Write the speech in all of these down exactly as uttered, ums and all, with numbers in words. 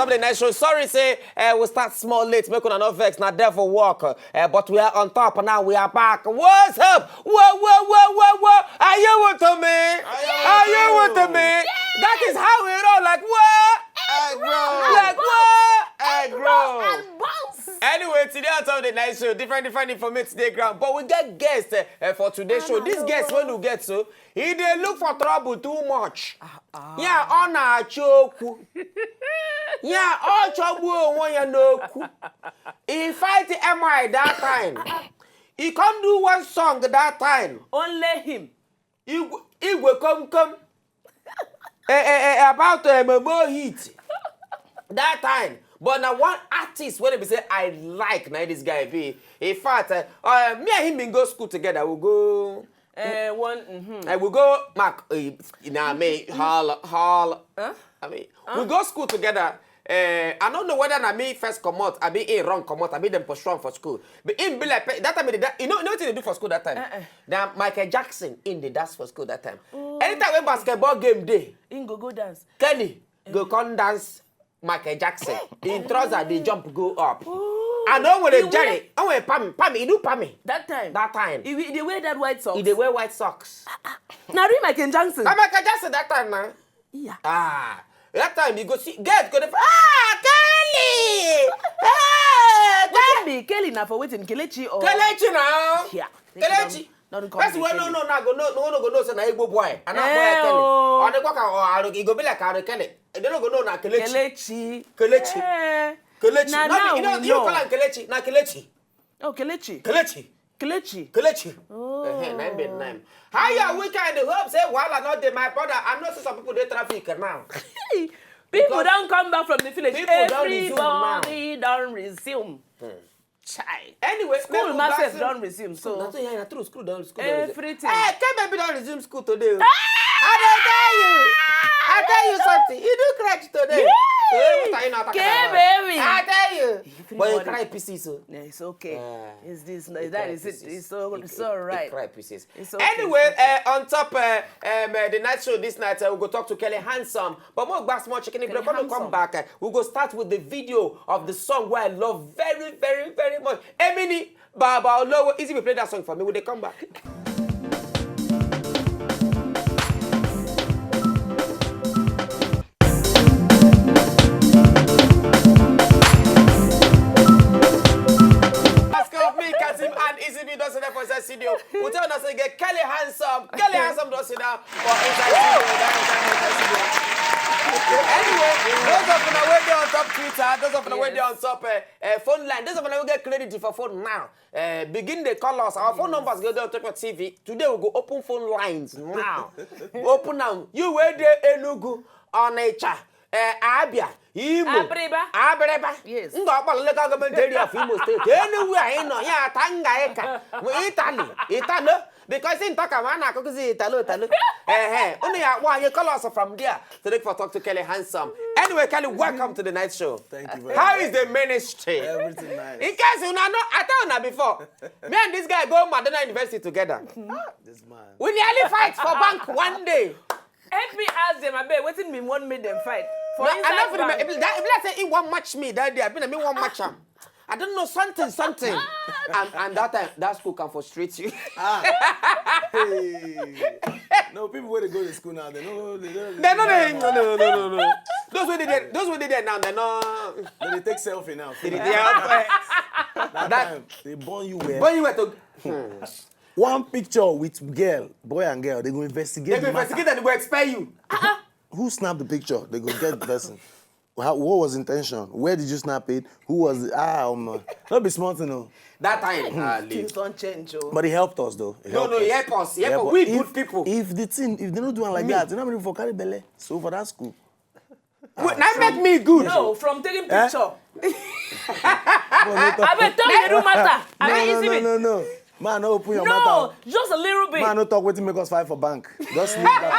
Top of the night show. Sorry, say uh, we start small late. Make una no vex. Na devil work. Uh, but we are on top now. We are back. What's up? Whoa, whoa, whoa, whoa, whoa. Are you with me? Are you with me? That is how we roll. Like what? Egg roll. Like what? Egg roll. And bounce. Anyway, today on top of the night show, different, different information today ground. But we get guests uh, uh, for today's show. This guest when we get so, he dey look for trouble too much. Yeah, ọ na-achọ okwu. Yeah, ọ chọgbuo onwe ya n'okwu. He fight M I that time. He come do one song that time. Only him. Igwe, Igwe come come. Eh, eh, eh, about uh, Momo hit that time. But now one artist when be say I like now this guy be. In fact, uh, uh, me and him been go school together. We go. Uh, one. Mm-hmm. Uh, we go Mark. Uh, you know what I mean? Hall, hall. Huh? I mean, huh? We go school together. Uh, I don't know whether na me first comot, I be in wrong comot, I be them push wrong for school. But in be like that time, that, you know, you know what they do for school that time? Uh-uh. Now Michael Jackson in the dance for school that time. Ooh. Anytime when basketball game day, in go go dance. Kelly go come dance Michael Jackson. In trouser, they jump go up. Ooh. I know when they Jerry, I want Pam, Pam, you do Pammy. That time. That time. He, he dey wear that white socks. He dey wear white socks. Now read Michael Jackson. Now Michael Jackson that time now. Yeah. Ah, that time you go see girls go dey ah Kelly. Ah, wetin be Kelly na for wetin Kelechi or Kelechi now. Yeah. Kelechi. Person wey no know now go know, no go know say na Igbo boy. And that boy Kelly. Or the kwaka or Aroke, e go be like Aroke Kelly. They no go know na Kelechi. Kelechi. Kelechi. Kelechi. No, you know you call am Kelechi. Na Kelechi. Oh, Kelechi. Kelechi. Kelechi. Kelechi. Oh. Uh-huh, nine be nine. How your weekend? Hope say wahala not dey, my brother. I know say some people dey traffic now. People don come back from the village. People don resume now. Everybody don resume. Hmm. Chai. Anyway, school massive don resume. So na so yeah, na true school don school don resume. Everything. Eh, K baby don resume school today. Oh. I dey tell you. I tell you something. You do crutch today. Eh, what are you not talking about? K baby. I tell you. But you cry pieces. So. Yeah, it's okay. It's this. That is it. It's so it's all right. Cry pieces. It's okay. Anyway, uh, on top uh, um, uh, the night show this night, uh, we go talk to Kelly Handsome. But more back small chicken break. When we come back, uh, we go start with the video of the song where I love very, very, very much. Emini Baba Olowo. Easy, we play that song for me. We dey come back. Ask of me, Kasim and Easy B don sit down for inside studio. We tell una say get Kelly Handsome. Kelly Handsome don sit down for inside studio. Anyway, those of una wey dey on top Twitter, those of una wey dey on top uh, uh, phone line, those of una wey get credit for phone now, uh, begin dey call us. Our phone numbers go dey on top of T V. Today we go open phone lines now. Open am. You wey dey Enugu, Onitsha, uh, Abia, Imo. Abiriba. Abiriba. Yes. Ndị ọkpọrọ local government area of Imo State. Anywhere ị nọ, ya ata nga ịka. Italy, Italo. Because in Taka, man, I could see Italo, Italo. Eh, eh. Only I want you call us from there. Today for talk to Kelly Handsome. Anyway, Kelly, welcome to the night show. Thank you very much. How is the ministry? Everything nice. In case you know, I tell you before. Me and this guy go Madonna University together. This man. We nearly fight for bank one day. Help me ask them, abeg, wetin be one make them fight? For inside bank. If, if let's say he wan match me that day, I been me wan match am. I don't know something, something. and, and that time, that school can frustrate you. Ah. Hey. No, people wey dey go to school now, they no, they no, they no, no, no, no, no, no. Those wey dey there, those wey dey there now, they no. They dey take selfie now. They dey, they are, that, that time, they born you well. Born you well to. Hmm. One picture with girl, boy and girl, they go investigate. They go investigate and they go expel you. Who snapped the picture? They go get the person. How, what was the intention? Where did you snap it? Who was it? Ah, um, not be smart, you know. That time, uh, things don't change. Oh. But it helped us, though. It no, no, it helped us. Help us. We good people. If the thing, if they don't do it like that, you know, for carry belle. So for that school. Wait, that make me good. No, from taking picture. I bet tell you no matter. I bet easy. No, no, no. Man, no open your mouth. No, just a little bit. Man, no talk wetin make us fight for bank. Just leave that.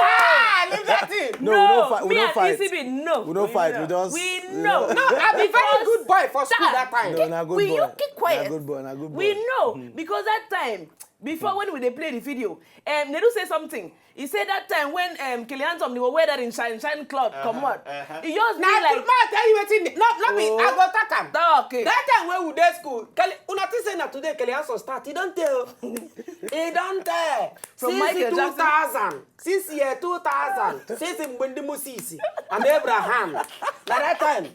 Ah, leave that thing. No, we don't fight. We don't fight. No. We don't fight. We just. We know. No, I be very good boy for school that time. No, na good boy. Will you keep quiet? Na good boy. Na good boy. We know because that time. Before, when we dey play the video, um, Nedu say something. He said that time when, um, Kelly Handsome dey wear that in shine shine cloth, come out. He just Na be like, true, ma tell you wetin. No, no be. I Oh. Go talk am. Ah, okay. That time when we dey school, Kelly, una think say na today Kelly Handsome start. He don tell. He don tell. From Since Michael Jackson. two thousand, since year two thousand, since mgbe ndị Moses and Abraham, na that time.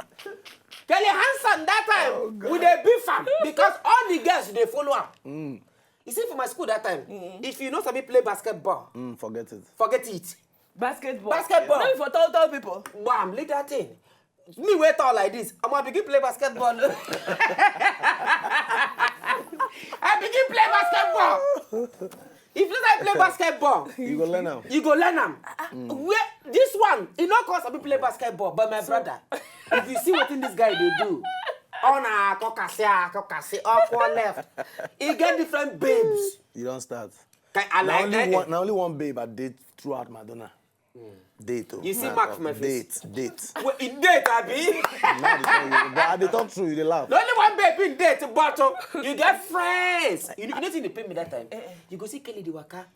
Kelly Handsome that time, we dey beef am because all the girls dey follow am. You see, for my school that time, if you no sabi play basketball, Mm, forget it. Forget it. Basketball. Basketball. No be for tall tall people. Bam, leave that thing. Me wey tall like this, I'ma begin play basketball. I begin play basketball. If you like play basketball, You go learn am. You go learn am. Where this one, e no cause sabi play basketball, but my brother, if you see wetin this guy dey do, on a kokase, kokase, up or left, he get different babes. You don start. Kai, I Na like only that. One, na only one babe I date throughout Madonna. Date o. You see mark for my face. Date, date. Wait, e date, abi? Now I dey tell you, but I dey talk true, you dey laugh. Na only one babe in date, but uh, you get friends. You know, you know wetin dey pain me that time? You go see Kelly dey waka.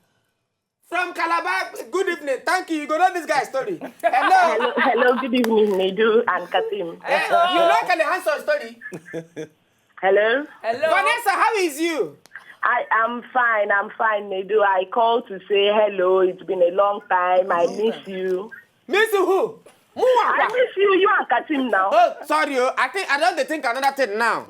From Calabar, good evening. Thank you. You go know this guy's story. Hello. Hello, hello, good evening, Nedu and Kasim. Eh, you know Kelly Handsome story? Hello? Hello. Vanessa, how is you? I am fine, I'm fine, Nedu. I called to say hello. It's been a long time. I miss you. Miss who? I miss you, you and Kasim now. Oh, sorry. Oh, I think I don dey think another thing now.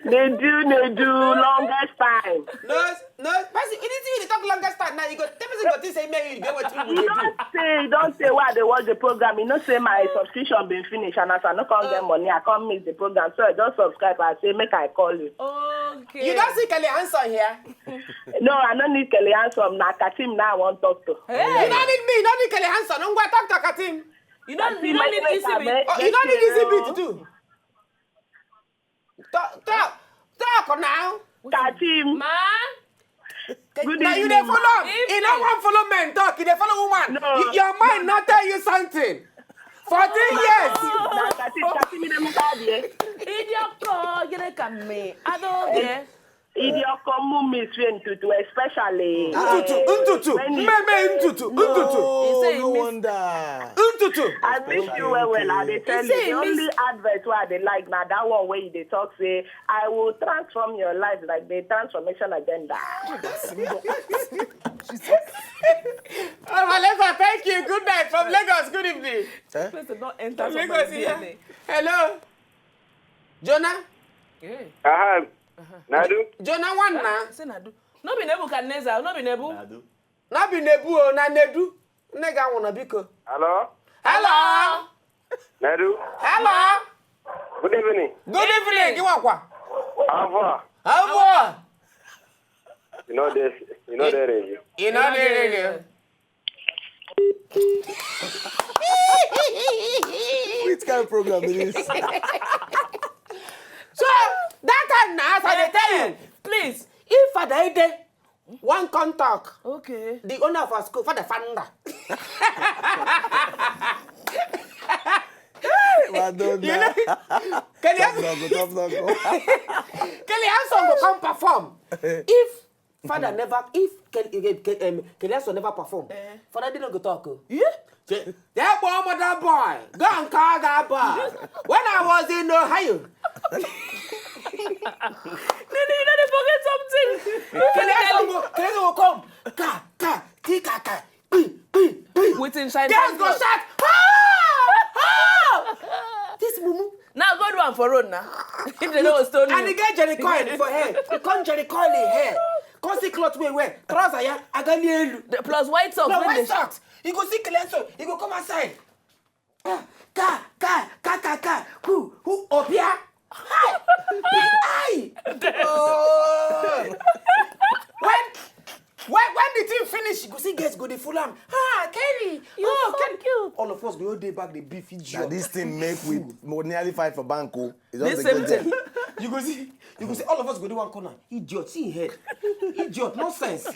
Nedu, Nedu, longest time. No, no. Person, you didn't see you dey talk longest time now. You go tell person go think say me you get wetin we You dey do. Don't say, you don't say why they watch the program. You know, say my subscription been finished, and as I no come get money, I come miss the program. So I just subscribe and say, make I call you. Okay. You don see Kelly Handsome here? No, I don't need Kelly Handsome. Now Kasim now I want talk to. Hey. You don't need me. You don't need Kelly Handsome. Don't go talk to Kasim. You don't, you don't need Wait, E C B. wait, Oh, you don't need E C B wait, to do. Talk, talk, talk now. Kasim. Ma. Good Now you evening, dey follow. Evening. You don't want follow men talk. You dey follow woman. No. You, your mind not tell you something. Fourteen years. Now Kasim, Kasim, you don't call me. Idiot call, you like me. I don't care. Idiot come move me swim to to especially. Ntutu, ntutu, When you- meme ntutu, ntutu, He say Oh, he no miss- wonder. ntutu. I miss you well well. I dey tell He say you he the miss- only advert wey I dey like na that one wey you dey talk say I will transform your life like the transformation agenda. Oh, Vanessa, thank you. Good night from Lagos. Good evening. Person don't enter Lagos somebody's here. D N A. Hello. Jonah. Hey. Aha. Nadu. Jonah one na. Say Nadu. No be Nebuchadnezzar, no be Nebu. Nadu. Na be Nebu o, na Nedu. Nega wanna biko. Hello. Hello. Nadu. Hello. Good evening. Good evening. Gị nwakwa. How far? How far? You know this. You know the radio. You know the radio. Which kind of program is this? So that time na as I dey tell you, Please. If Father Ede wan come talk, Okay. the owner of our school, Father Fanda, Madonna. you know, Kelly, Top dog, top dog. Kelly Hanson go come perform. If Father never, if Kelly, Kelly, um, Kelly Hanson never perform, Father Ede no go talk o. Yeah. Say, that boy, mother boy, go and call that boy. When I was in Ohio, Nene, you know they forget something. Kelly Hanson go, Kelly Hanson go come. Ka, ka, ki, ka, ka, ki, ki, ki. Wetin shine Girls shine go cloth. Shout, "Ah! Ah!" This mumu. Now go do am for road now. If they know stone And he you. Get jerry coil for hair. He come jerry coil in hair. Come see cloth wey wear. Trouser ya, agani elu. The plus white socks. No, When white they socks. He go see Kelly Hanson. He go come outside. Ah, ka, ka, ka, ka, ka. Who, who, Obia? Hi! Hi! Oh! When, when, when the thing finish, you go see girls go dey follow am. Ah, Kelly! You're Oh, so Kelly! Cute. All of us go dey back, dey beef each Now other. This thing make we mo- nearly fight for bank o. It's just This a same good thing. You go see, you go see all of us go dey one corner. Idiot, see him head. Idiot, nonsense.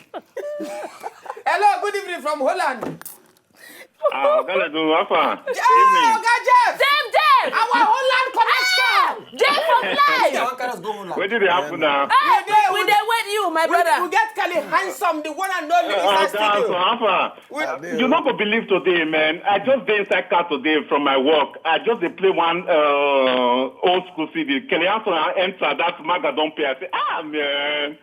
Hello, good evening from Holland. Ah, Oga Nadu, how far? Oh, Oga Jeff! Dave, Dave! Our Holland connection! Dave for Yeah, life! one carry us go Holland. Wetin dey happen now? Hey, Dave, we we- dey wait you. My brother. We get Kelly Handsome, the one and only in our studio. Alpha. You no go believe today, man. I just dey inside car today from my work. I just dey play one uh, old school C D. Kelly Handsome enter that Maga don pay. I say, ah, man.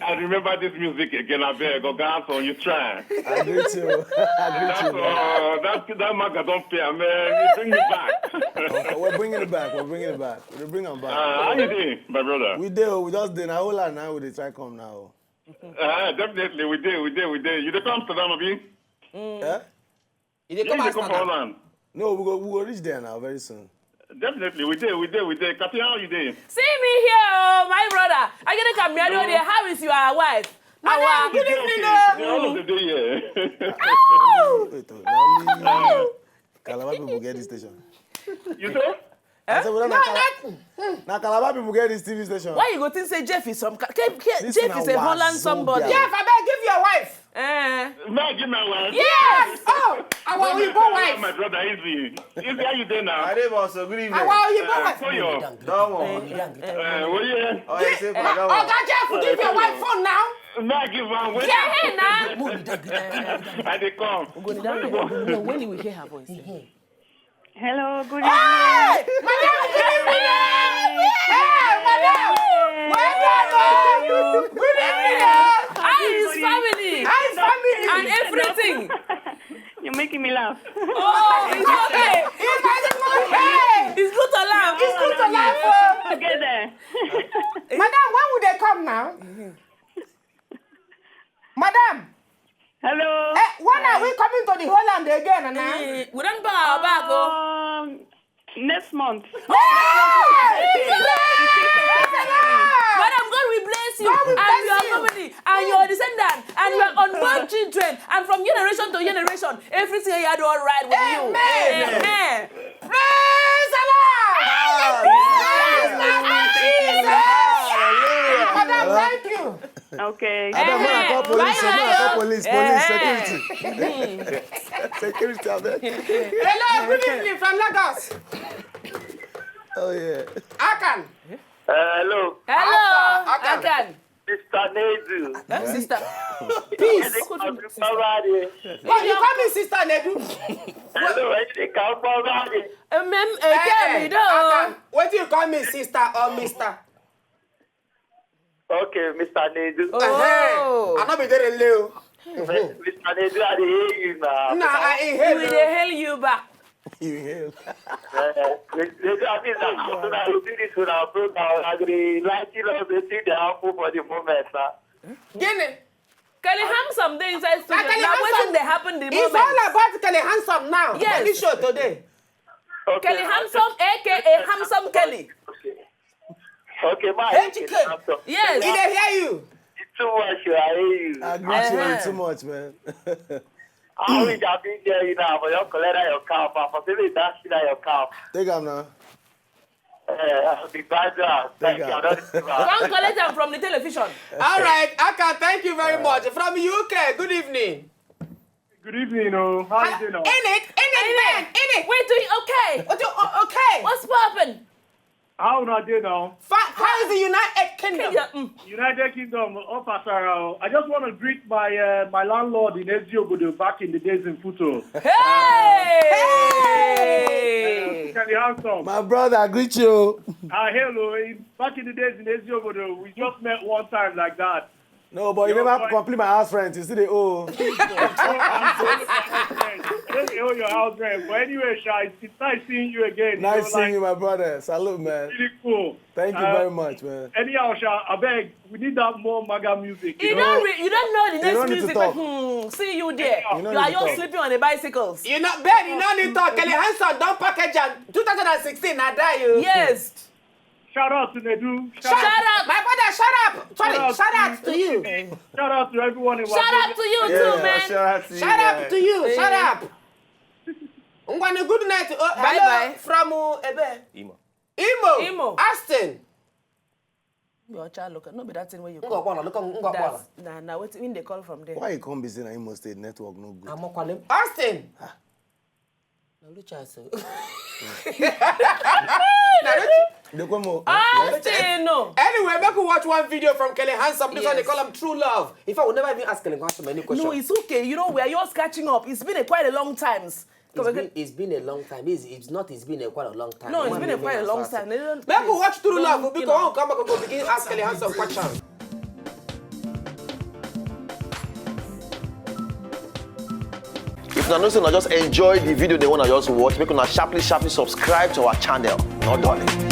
I remember this music again. I beg, Oga Handsome, you try. I greet you. I greet you, man. Uh, that, that Maga don pay, man. You bring me back. Okay, we're bringing it back. We're bringing it back. We're bringing it back. Uh, how you doing, my brother? We do. We just dey na Holland now. We dey try come now. Uh, definitely, we do. We do. We do. You dey come Amsterdam, abi? Eh? You dey come Amsterdam? No, we go we go reach there now very soon. Definitely, we dey, we dey, we dey. Katia, how you dey? See me here, oh, my brother. I get a camera there. How is your wife? Madam, good evening, oh. The house dey dey here. Wait, oh, na only Calabar people get this station. You say? I say, well, na Cala- na Calabar people get this T V station. Why you go think say Jeff is some Ca- Ke- Ke- Jeff is a Holland somebody. Jeff, I beg give your wife. Eh. May I give my wife? Yes. Oh, our Oyibo wife. My brother, easy. Easy, how you dey now? I dey also. Good evening. Our Oyibo wife. Don't worry. Uh, well, yeah. Oh, I say, Oga Jeff, give your wife phone now. May I give am? Wait. Yeah, hey, now. I dey come. No, when you will hear her voice. Hello, good evening. Hey, madam, good evening. Hey, madam. Well done, oh. Good evening, oh. How is family? How is family? And everything. You're making me laugh. Oh, it's okay. It's okay. It's good to laugh. It's good to laugh, oh. Together. Madam, when will they come now? Madam. Hello. Eh, when are we coming to the Holland again, Nana? Eh, we don pack our bag, oh. Um, next month. Madam, God will bless you. God will bless you. And your family, and your descendant, and your unborn children, and from generation to generation, everything here don right with you. Amen. Amen. Praise the Lord. Hallelujah. Praise the Lord. Jesus. Hallelujah. Madam, thank you. Okay. Abeg, make I call police, make I call police, police, security. Security, abeg. Hello, good evening from Lagos. Oh, yeah. Akan. Uh, hello. Hello, Akan. Mister Nedu. Sister. Peace. Why you call me Sister Nedu? Hello, I dey come from Bali. Mem, eh, tell me, though. Akan, wetin you call me, sister or mister? Okay, Mister Nedu. Oh. I no be there, Leo. Mister Nedu, I dey hear you now. Nah, I inhale. We dey hail you back. You inhale. Eh, Mister Nedu, I mean, now, so now you see this one, bro, now, I dey like, you know, the thing that happen for the moment, sir. Gini? Kelly Handsome dey inside studio. Now, wetin dey happen the moment? It's all about Kelly Handsome now. Yes. For this show today. Okay. Kelly Handsome, A K A Handsome Kelly. Okay. Okay, ma. H K. Yes. He dey hear you. It's too much, I hear you. I agree with you too much, man. I wish I be there, you know, but you collect that your cap, but for me, that's that your cap. Take am now. Eh, I be bad, uh, thank you. I don't receive am. Come collect am from the television. All right, Aka, thank you very much. From U K, good evening. Good evening, oh. How you doing now? In it, in it, man, in it. We're doing okay. What you, o- okay? What's poppin'? How una dey now? Fa- how is the United Kingdom? Kingdom, mm. United Kingdom, oh, Pastor, uh, I just want to greet my uh, my landlord in Eziobodo back in the days in Futo. Hey! Hey! Can you have some? My brother, I greet you. Uh, hello. In, back in the days in Eziobodo, we just met one time like that. No, but you never complete my house rent. You still dey owe. Don't dey owe your house rent. But anyway, Sha, it's, it's nice seeing you again. Nice seeing you, my brother. Salute, man. Really cool. Thank you very much, man. Anyhow, Sha, I beg, we need that more MAGA music. You don't, you don't know the next music. Hmm, see you there. You are just sleeping on the bicycles. You know, babe, you no need talk. Kelly Hanson don package am. Two thousand and sixteen, na die you. Yes. Shout out to Nedu. Shout out. My brother, shout up. Sorry, shout out to you. Shout out to everyone in Shout out to you too, man. Shout out to you. Shout up. Ngwanu, good night. Oh, hello from uh, Ebe. Imo. Imo. Imo. Austin. Your child look. No be that thing where you Ngwakwala, look, Ngwakwala. Na, na wetin they call from there. Why you come be say na Imo State network no good? Austin. Na Lucha so. Na Lucha. They come out. Ah, stay no. Anyway, make we watch one video from Kelly Handsome. This one they Yes. Call him True Love. In fact, we never even ask Kelly Handsome any question. No, it's okay. You know, we are just catching up. It's been a quite a long time. It's been, it's been a long time. It's, it's not. It's been a quite a long time. No, it's One been a minute quite a or long something. time. They don't- Make we watch True don't Love kill because am. I'll come back and go begin ask Kelly Handsome question. If una know say una just enjoy the video, they wanna just watch, make una sharply, sharply subscribe to our channel. No darling.